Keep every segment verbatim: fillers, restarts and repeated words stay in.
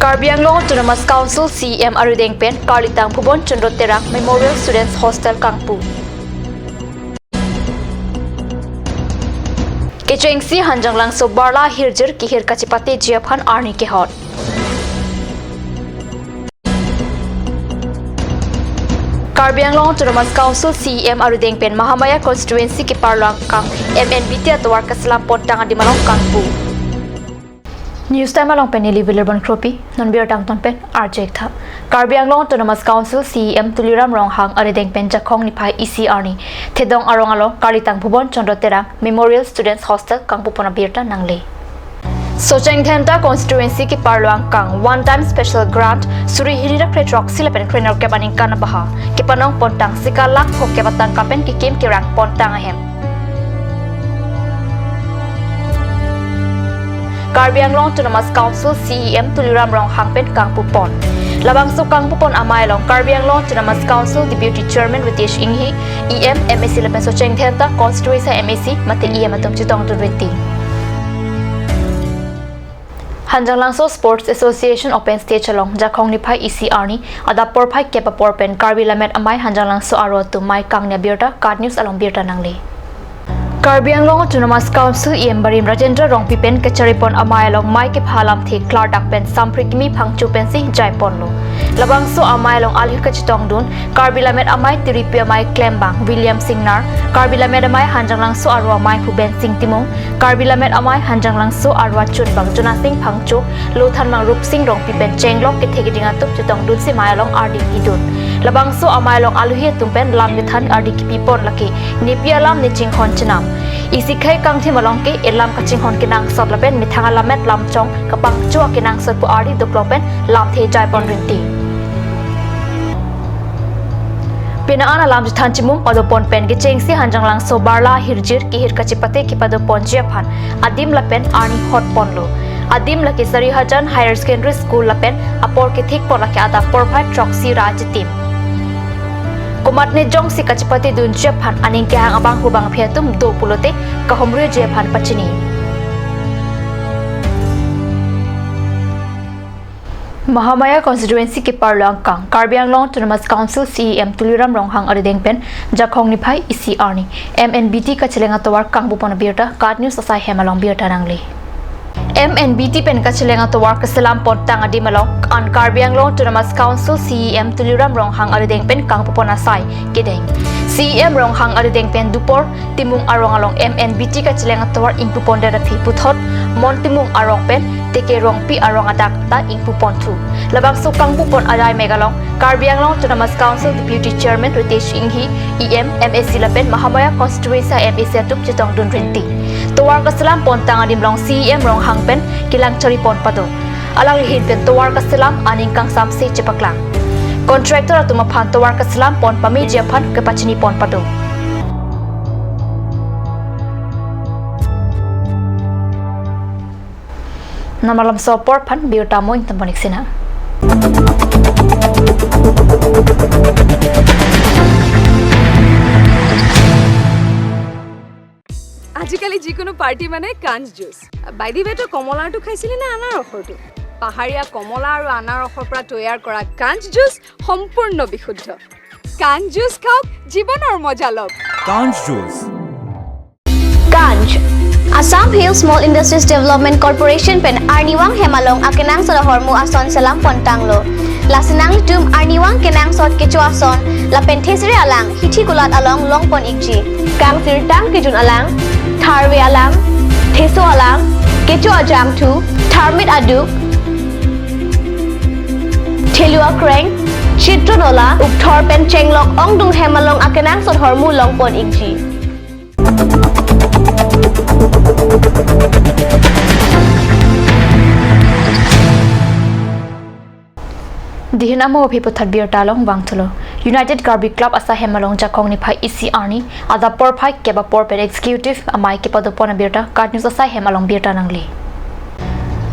Karbi Anglong Autonomous Council C E M arideng pen Karlitang Bhuban Chandra Terang Memorial Students Hostel kangpu. Kechengsi Hanjanglangso barla hirjir kehir kachepatiji aphan arni kehot. Karbi Anglong Autonomous Council C E M arideng pen Mahamaya Constituency keparlo angkang M N B T atovar keselam pontang adim along kangpu. News Time along pen neli William Kropi, non birta angton pen arju-ik tha. Karbi Anglong Autonomous Council C E M Tuliram Ronghang arideng pen Jakhong niphai isi arni Thedong arong along Karlitang Bhuban Chandra Terang Memorial Students Hostel kangpupon abirta nangle. Socheng Dhenta Constituency keparlo angkang One Time Special Grant suri hini ra krethrok si lapen krenerkep aningkan abaha kepanong pontang sika lakh phokep atangka pen kekim kerang pontang ahem Karbi Anglong Autonomous Council C E M Tuliram Ronghang pen kangpupon. Labangso kangpupon amei along Karbi Anglong Autonomous Council Deputy Chairman Ritesh Enghi, E M, M A C lapen Socheng Dhenta Constituency M A C mate E M atum chetongdun rinti. Hanjanglangso Sports Association Open Stage along Jakhong niphai isi arni adap porphai kep apor pen Karbi Lammet Amei Hanjanglangso aro atum mei kangni abirta KAT News along birta nangle. Karbi Anglong Autonomous Council E M Barim Rajendra Rongpi pen kacharipon amei along mei kepha alamthe klardak pen Samphri Kimi Phangcho pensi jaiponlo. Labangso amei along alhi kachetongdun Karbi Lammet Amei Tiripi Amei Klembang William Singnar, Karbi Lammet Amei Hanjanglangso aro amei Phuben Sing Timung, Karbi Lammet Amei Hanjanglangso aro achunbang Jona Sing Phangcho, lothanmang Rupsing Rongpi pen chenglok kethe keding atum chetongdunsi mei along ardi pidun. Labangso amei along alhi atum pen lam kethan ardi kipipon lake nepi alam ne chinghon chenam. Isi khei kangthim along ke elam kachinghon kenangsot lapen methang alammet lamchong kapangcho akenangsot pu ardi doklo pen lamthe jaipon rinti. Penang an alam chethan chimum padopon pen kechengsi Hanjanglangso barla hirjir kehir kachepate kepadoponji aphan adim lapen arni hotponlo. Adim lake Sarihajan Higher Secondary School lapen apor kethikpon lake adap porphai throksi ra achitim. Komatne jongsi kachepatedunji aphan aning kehang abang hubang aphi atum do pulote kahumriji aphan pachini. Mahamaya Constituency keparlo angkang Karbi Anglong Autonomous Council C E M Tuliram Ronghang arideng pen Jakhong niphai isi arni M N B T kacheleng atovar kangpupon abirta KAT News asai hem along birta nangle. M N B T pen kacheleng atovar keselam pontang adim along an Karbi Anglong Autonomous Council C E M Tuliram Ronghang arideng pen kangpupon asai kedeng. C E M Ronghang arideng pen dupor Timung arong along M N B T kacheleng atovar ingpupondet aphi puthot Mon Timung arong pen Teke Rongpi arong adak ta ingpuponthu. Labangso kangpupon ajai mek along Karbi Anglong Autonomous Council Deputy Chairman Ritesh Enghi, E M, M A C lapen Mahamaya Constituency M A C atum chetongdun rinti. Tovar keselam pontang adim along C E M Ronghang pen kelang charipon pado. Alanglihin pen tovar keselam aning kangsamse chepaklang. Contractor atum aphan tovar keselam pon pameji aphan kepachinipon pado. Namalam sopor phan birta mo ingtamonik sina. আজিকালি যিকোনো পাৰ্টি মানে কাঞ্চ juice. By the ৱে, তই কমলাৰটো খাইছিলি নে আনাৰসৰটো? পাহাৰীয়া কমলা আৰু আনাৰসৰ পৰা তৈয়াৰ কৰা কাঞ্চ জুচ সম্পূৰ্ণ বিশুদ্ধ। কাঞ্চ জুচ খাওক, জীৱনৰ মজা লওক। Kanj Juice. Kanj, Assam Hill Small Industries Development Corporation pen arnivang hem along akenangsot ahormu ason selam pontanglo. Lasi nanglitum arnivang kenangsot kecho ason lapen thesere alang hithi kulat along longpon ikji. Kangsirtang kejun alang, tharve alang, theso alang, kecho ajangthu, tharmit aduk, thelu akreng, chitron ola, ukthor pen chenglok ongdung hem along akenangsot ahormu longpon ikji. Dihin amo aphi puthot birta along vangthulo. United Karbi Club asai hem along Jakhong niphai isi arni adap porphai kep apor pen executive amei kepadopon abirta KAT News asai hem along birta nangle.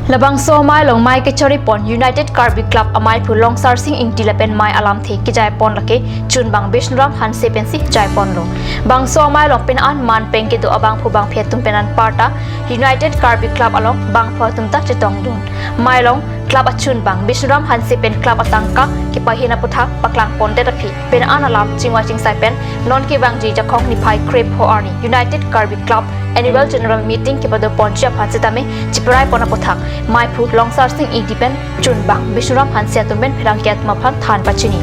Labangso amei along mei kechari pon United Karbi Club amei aphu Longsar Sing Ingti lapen mei alamthe kejai pon lake chunbang Bishnuram Hanse pensi jai ponlo. Bangso amei along penang man pen kedo abangphu bangphi atum penang parta United Karbi Club along bangpho atum ta chetongdun. Mei along club achunbang Bishnuram Hanse pen club atangka kepahin aputhak paklang pondet aphi penang alam chingvai chingsai pen non kevangji Jakhong niphai krepho arni United Karbi Club Annual General Meeting kepado ponji aphan sitame chiparai pon aputhak mei aphu Longsar Sing Ingti pen chunbang Bishnuram Hanse atum pen pherangke atum aphan than pachini.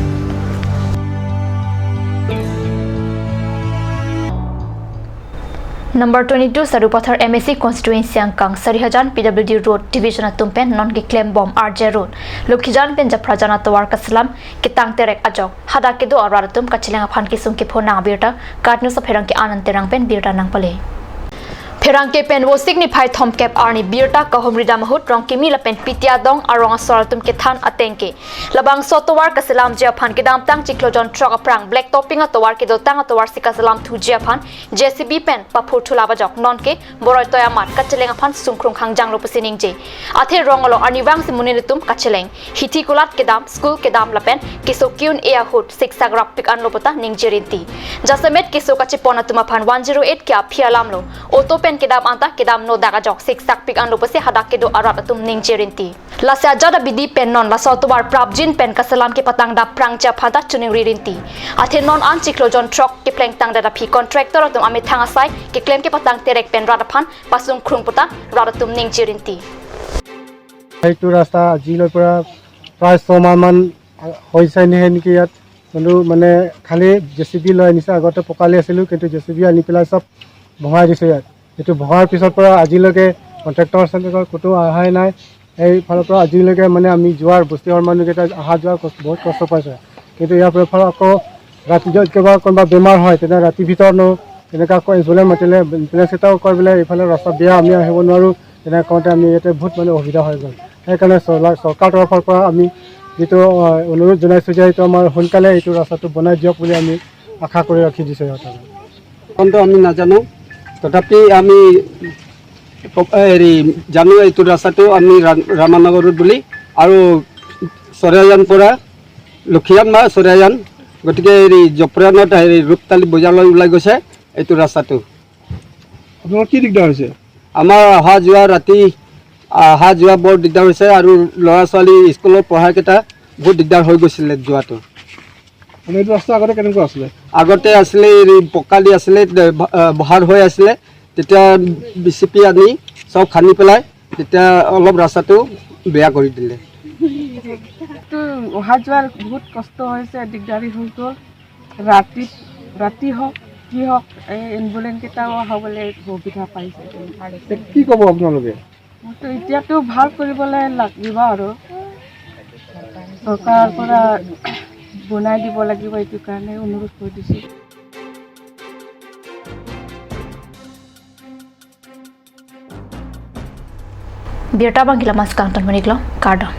Number twenty-two Sarupathar M A C constituency angkang Sarihajan P W D Road Division atum pen non keklem bom R J Road, Lokhijan pen Japhrajan atovar kaselam ketang terek ajok hadak kedo arat atum kacheleng aphan kesung kepho nang birta KAT News apherangke Anand Terang pen birta nangpale. Pherangke pen Vosik niphai thomkep arni birta kahumri dam ahut Rongkimi lapen Pitia Dong arong asor atum kethan atengke labangso atovar kaselamji aphan kedamtang chiklo jonthrok aphrang black topping atovar kedotang atovar si kaselam thuji aphan J C B pen paphur thulap ajok nonke boroi toi amat kacheleng aphan sungkrung hangjanglo pusi ningje. Athe rong along arnivang si monit atum kacheleng, hithi kulat kedam, school kedam lapen keso ke-un-e ahut siksak rappik anlo puta ningje rinti. Jasemet keso kachepon atum aphan one zero eight ke aphi alamlo. Auto pen kedam anta kedam nodak ajok siksak pik anlo pusi hadak kedo arat atum ningje rinti. Lasi ajat abidi pen non laso atovar prapjin pen kaselam kepatang dap phrangji aphan ta choningri rinti. Athe non an chiklo jonthrok kepleng tangdet aphi contractor atum amethang asai keklem kepatang terek pen rat aphan pasungkrung puta rat atum ningje rinti. এইটো ৰাস্তা আজিলৈ পৰা প্ৰায় ছমাহমান হৈছে নেকি নেকি ইয়াত, কিন্তু মানে খালি জে চি বি লৈ আনিছে। আগতে পকালি আছিলোঁ, কিন্তু জে চি বি আনি পেলাই চব ভঙাই দিছে ইয়াত। এইটো ভঙাৰ পিছত পৰা আজিলৈকে কণ্ট্ৰেক্টৰ চণ্ট্ৰেক্টৰ ক'তো অহাই নাই। এইফালৰ পৰা আজিলৈকে মানে আমি যোৱাৰ বস্তিৰ মানুহকেইটা অহা যোৱা কষ্ট, বহুত কষ্ট পাইছে। কিন্তু ইয়াৰ পৰা এইফালে আকৌ ৰাতি যদি কেতিয়াবা কোনোবা বেমাৰ হয়, তেতিয়া ৰাতিৰ ভিতৰত নো তেনেকুৱা আকৌ এম্বুলেঞ্চ মাতিলে এম্বুলেঞ্চ এটাও কয় বোলে এইফালে ৰাস্তা বেয়া, আমি আহিব নোৱাৰোঁ। তেনেকুৱা কওঁতে আমি ইয়াতে বহুত মানে অসুবিধা হৈ গ'ল। সেইকাৰণে চৰকাৰ, চৰকাৰ তৰফৰ পৰা আমি যিটো, আহ, অনুৰোধ জনাইছোঁ যে এইটো আমাৰ সোনকালে এইটো ৰাস্তাটো বনাই দিয়ক বুলি আমি আশা কৰি ৰাখি দিছোঁ সিহঁতক। কিন্তু আমি নাজানো, তথাপি আমি প-, হেৰি জানো এইটো ৰাস্তাটো আমি ৰা-, ৰামানগৰ ৰোড বুলি আৰু চৰাইজান পৰা লক্ষীজান বা চৰাইজান, গতিকে হেৰি জপৰানত হেৰি ৰূপতালি বজাৰলৈ ওলাই গৈছে এইটো ৰাস্তাটো। আপোনাৰ কি দিগদাৰ হৈছে? আমাৰ অহা যোৱা ৰাতি, অহা যোৱা বৰ দিগদাৰ হৈছে আৰু ল'ৰা ছোৱালী স্কুলত পঢ়াকেইটা বহুত দিগদাৰ হৈ গৈছিলে যোৱাটো। মানে এইটো ৰাস্তা আগতে কেনেকুৱা আছিলে? আগতে আছিলে হেৰি পকালি আছিলে, দে-, ভা-, আহ, বহাৰ হৈ আছিলে, তেতিয়া বি চি পি আনি চব খান্দি পেলাই তেতিয়া অলপ ৰাস্তাটো বেয়া কৰি দিলে। তো অহা যোৱাৰ বহুত কষ্ট হৈছে, দিগদাৰী হৈ গ'ল। ৰাতি, ৰাতি হওক, কি হওক, এই এম্বুলেঞ্চ কেইটাও হ'বলৈ সুবিধা পাইছে। তে কি ক'ব আপোনালোকে? তো এতিয়াতো ভাল কৰিবলৈ লাগিব আৰু চৰকাৰৰ পৰা বনাই দিব লাগিব, এইটো কাৰণে অনুৰোধ কৰি দিছোঁ। Birta abang ke la-an si kangton paniklo, kardom.